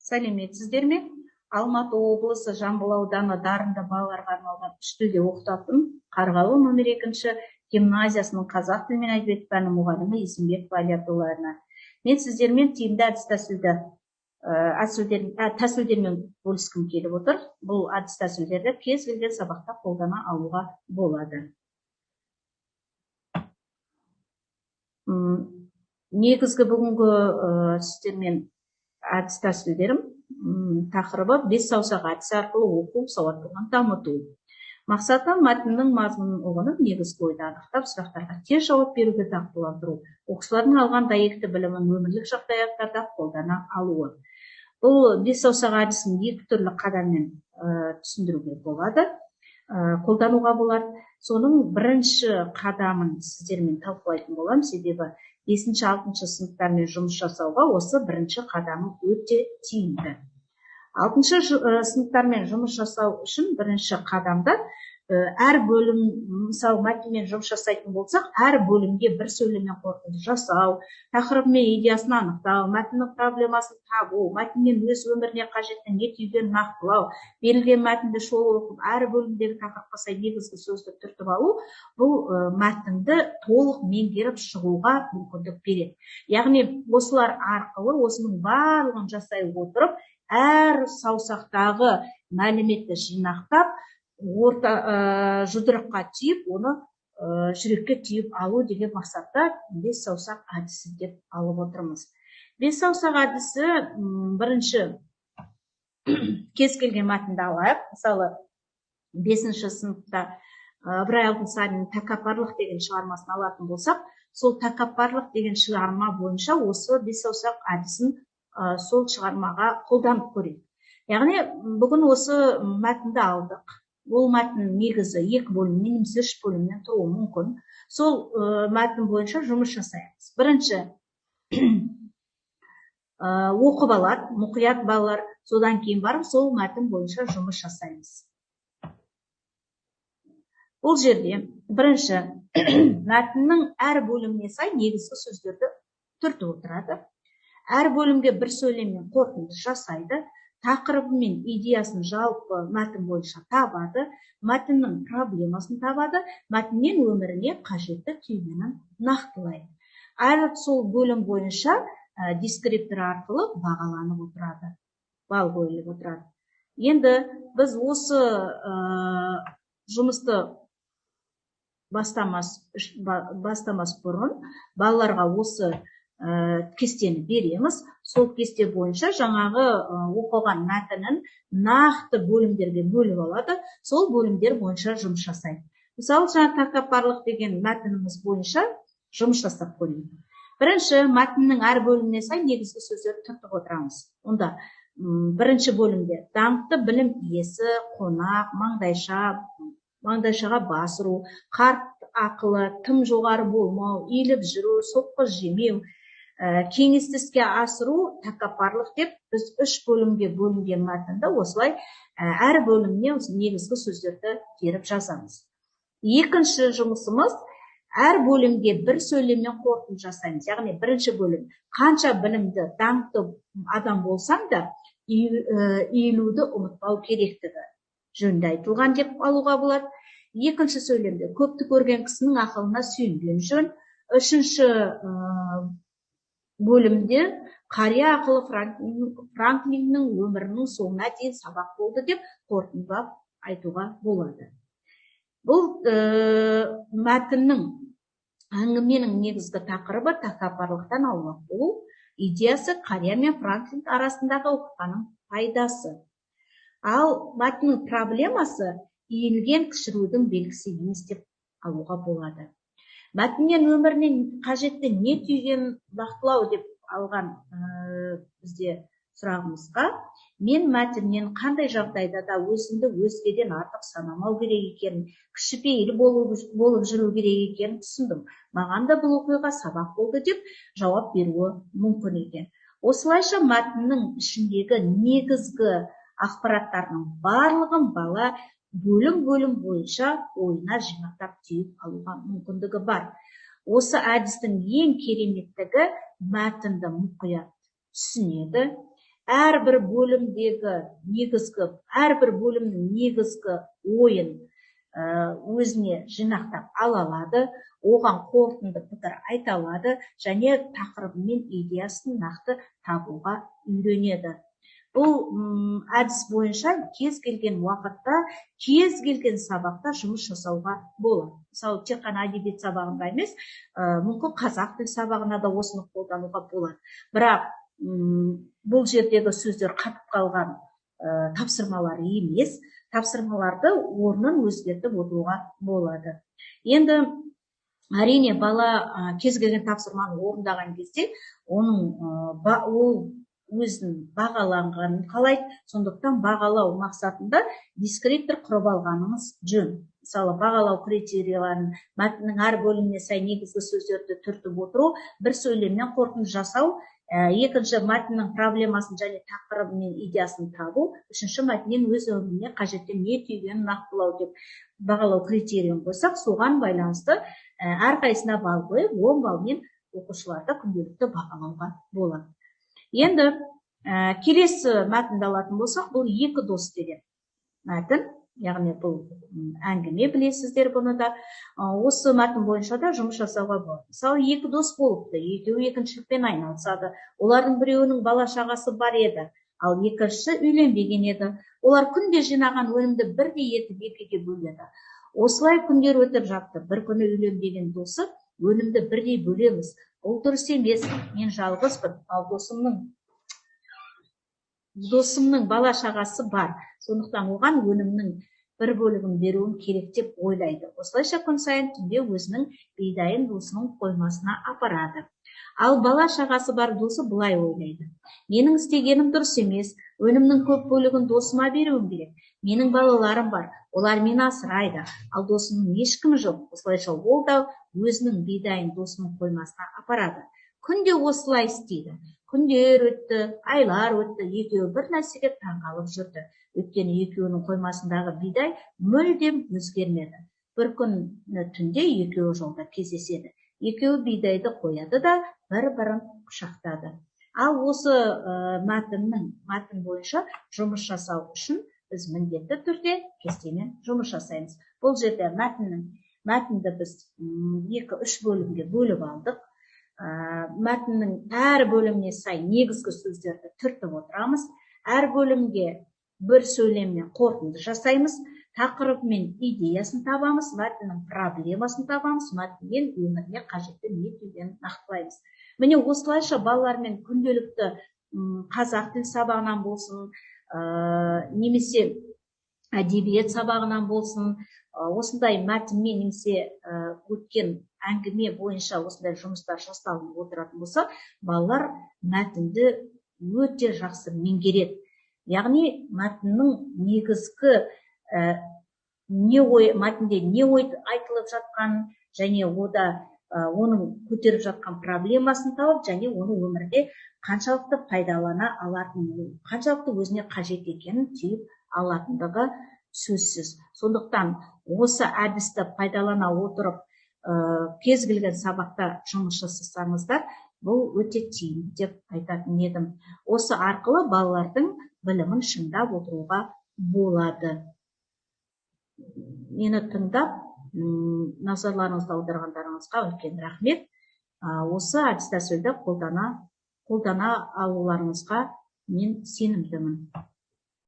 Сәлеметсіздер ме? Алматы облысы, Жамбыл ауданы, дарынды балаларға арналған үш тілде оқытатын Қарғалы нөмір 2 гимназиясының қазақ тілі мен әдебиет пәні мұғалімі Есімбекова Әлия Абдуллаевна. Мен сіздермен тиімді әдіс тәсілдермен бөліскім келіп отыр. Бұл әдіс тәсілдерді кез келген сабақта қолдана алуға болады. Негізгі бүгінгі сіздермен әдіс тәсілдерім тақырыбы бес саусақ әдісі арқылы оқу сауаттылығын дамыту. Мақсаты: мәтіннің мазмұнын ұғынып, негізгі ойды анықтап, сұрақтарға тез жауап беруге дағдыландыру, оқушылардың алған дәйекті білімін өмірлік жағдаяттарда қолдана алуы. Бұл бес саусақ әдісін екі түрлі қадаммен түсіндіруге болады, қолдануға болады. Соның бірінші қадамын сіздермен талқылайтын боламын, себебі 5-ші, 6-шы сыныптармен жұмыс жасауға осы бірінші қадамы өте тиімді. 6-шы сыныптармен жұмыс жасау үшін бірінші қадамда әр бөлім, мысалы, мәтінмен жұмыс жасайтын болсақ, әр бөлімге бір сөйлеммен қорытынды жасау, тақырыбы мен идеясын анықтау, мәтіннің проблемасын табу, мәтіннен өз өміріне қажетті не түйгенін нақтылау, берілген мәтінді шолу оқып, әр бөлімдегі тақырыпқа сай негізгі сөзді түртіп алу, бұл мәтінді толық меңгеріп шығуға мүмкіндік береді. Яғни осылар арқылы, осының барлығын жасай отырып, әр саусақтағы мәліметті жинақтап, орта жұдырыққа түйіп, оны жүрекке түйіп алу деген мақсатта бес саусақ әдісі деп алып отырмыз. Бес саусақ әдісі, бірінші кез келген мәтінді алайық. Мысалы, 5-ші сыныпта Ыбырай Алтынсариннің «Тәкаппарлық» деген шығармасын алатын болсақ, сол «Тәкаппарлық» деген шығарма бойынша осы бес саусақ әдісін сол шығармаға қолданып көрейік. Яғни бүгін осы мәтінді алдық. Ол мәтін негізі екі бөлімнен немесе үш бөлімнен тұруы мүмкін. Сол мәтін бойынша жұмыс жасаймыз. Бірінші оқып алады мұқият балалар, содан кейін барып сол мәтін бойынша жұмыс жасаймыз. Бұл жерде бірінші мәтіннің әр бөліміне сай негізгі сөздерді түртіп отырады. Әр бөлімге бір сөйлеммен қорытынды жасайды. Тақырыбы мен идеясын жалпы мәтін бойынша табады, мәтіннің проблемасын табады, мәтіннен өміріне қажетті түйгенін нақтылайды. Әр сол бөлім бойынша дескриптор арқылы бағаланып отырады, балл қойылып отырады. Енді біз осы жұмысты бастамас бұрын балаларға осы кестені береміз. Сол кесте бойынша жаңағы оқыған мәтінін нақты бөлімдерге бөліп алады, сол бөлімдер бойынша жұмыс жасайды. Мысалы, жаңа «Тәкаппарлық» деген мәтініміз бойынша жұмыс жасап көрейік. Бірінші мәтіннің әр бөліміне сай негізгі сөздерді түртіп отырамыз. Онда бірінші бөлімде даңқты білім иесі, қонақ, маңдайша, маңдайшаға бас ұру, қарт ақылы, тым жоғары болмау, иіліп жүру, соққы жемеу, кеңесті іске асыру, тәкаппарлық деп біз үш бөлімге бөлінген мәтінді осылай әр бөліміне негізгі сөздерді теріп жазамыз. Екінші жұмысымыз: әр бөлімге бір сөйлеммен қорытынды жасаймыз. Яғни бірінші бөлім: қанша білімді, даңқты адам болсаң да, иілуді ұмытпау керектігі жөнінде айтылған деп алуға болады. Екінші сөйлемде көпті көрген кісінің ақылына сүйенген жөн. Үшінші бөлімде қария ақылы Франклиннің өмірінің соңына дейін сабақ болды деп қорытындылап айтуға болады. Бұл мәтіннің, әңгіменің негізгі тақырыбы тәкаппарлықтан аулақ болу, идеясы қария мен Франклин арасындағы оқиғаның пайдасы. Ал мәтіннің проблемасы иілген кішірудің белгісі емес деп алуға болады. Мәтіннен өмірінен қажетті не түйгенін нақтылау деп алған бізде сұрағымызға: мен мәтіннен қандай жағдайда да өзіңді өзгеден артық санамау керек екенін, кішіпейіл болып жүру керек екенін түсіндім. Маған да бұл оқиға сабақ болды деп жауап беруі мүмкін екен. Осылайша мәтіннің ішіндегі негізгі ақпараттардың барлығын бала бөлім-бөлім бойынша ойына жинақтап, түйіп алуға мүмкіндігі бар. Осы әдістің ең кереметтігі: мәтінді мұқият түсінеді. Әрбір бөлімдегі негізгі, әрбір бөлімнің негізгі ойын өзіне жинақтап ала алады, оған қорытынды пікір айта алады және тақырыбы мен идеясын нақты табуға үйренеді. Бұл әдіс бойынша кез келген уақытта, кез келген сабақта жұмыс жасауға болады. Мысалы, тек қана әдебиет сабағында емес, мүмкін қазақ тілі сабағына да осыны қолдануға болады. Бірақ бұл жердегі сөздер қатып қалған тапсырмалар емес, тапсырмаларды орнын өзгертіп отыруға болады. Енді әрине, бала кез келген тапсырманы орындаған кезде оның ол өзін бағаланғанын қалайды. Сондықтан бағалау мақсатында дескриптор құрып алғаныңыз жөн. Мысалы, бағалау критерияларын: мәтіннің әр бөліміне сай негізгі сөздерді түртіп отыру, бір сөйлемнен қорытынды жасау, екінші, мәтіннің проблемасын және тақырыбы мен идеясын табу, үшінші, мәтіннен өз өміріне қажетті не түйгенін нақтылау деп бағалау критерийін қойсақ, соған байланысты әрқайсысына балл қойып, 10 баллмен оқушыларды күнделікті бағалауға болады. Енді келесі мәтінді алатын болсақ, бұл «Екі дос» деген мәтін, яғни бұл әңгіме, білесіздер бұны да. Осы мәтін бойынша да жұмыс жасауға болады. Мысалы, екі дос болыпты, екеуі егіншілікпен айналысады. Олардың біреуінің бала шағасы бар еді, ал екіншісі үйленбеген еді. Олар күнде жинаған өнімді бірдей етіп екіге бөледі. Осылай күндер өтіп жатты. Бір күні үйленбеген досы: «Өнімді бірдей бөлеміз, бұл дұрыс емес, мен жалғызбын, ал досымның бала шағасы бар, сондықтан оған өнімнің бір бөлігін беруім керек», – деп ойлайды. Осылайша күн сайын түнде өзінің бидайын досының қоймасына апарады. Ал бала шағасы бар досы былай ойлайды: «Менің істегенім дұрыс емес, өнімнің көп бөлігін досыма беруім керек. Менің балаларым бар, олар мені асырайды, ал досымның ешкімі жоқ». Осылайша ол да өзінің бидайын досының қоймасына апарады. Күнде осылай істейді. Күндер өтті, айлар өтті. Екеуі бір нәрсеге таңғалып жүрді, өйткені екеуінің қоймасындағы бидай мүлдем өзгермеді. Бір күні түнде екеуі жолда кездеседі. Екеуі бидайды қояды да, бір бірін құшақтады. Ал осы мәтін бойынша жұмыс жасау үшін біз міндетті түрде кестемен жұмыс жасаймыз. Бұл жерде мәтінді біз екі үш бөлімге бөліп алдық. Мәтіннің әр бөліміне сай негізгі сөздерді түртіп отырамыз, әр бөлімге бір сөйлеммен қорытынды жасаймыз, тақырыбы мен идеясын табамыз, мәтіннің проблемасын табамыз, мәтіннен өміріне қажетті не түйгенін нақтылаймыз. Міне, осылайша балалармен күнделікті қазақ тілі сабағынан болсын немесе әдебиет сабағынан болсын, осындай мәтінмен немесе өткен әңгіме бойынша осындай жұмыстар жасалынып отыратын болса, балалар мәтінді өте жақсы меңгереді. Яғни мәтіннің негізгі не ой, мәтінде не ой айтылып жатқанын және ода оның көтеріп жатқан проблемасын тауып және оны өмірде қаншалықты пайдалана алатынын, қаншалықты өзіне қажет екенін түйіп алатындығы сөзсіз. Сондықтан осы әдісті пайдалана отырып, кез келген сабақта жұмыс жасасаңыздар, бұл өте тиімді деп айтатын едім. Осы арқылы балалардың білімін шыңдап отыруға болады. Мені тыңдап, назарларыңызды аударғандарыңызға үлкен рахмет. Осы әдіс тәсілді қолдана алуларыңызға мен сенімдімін.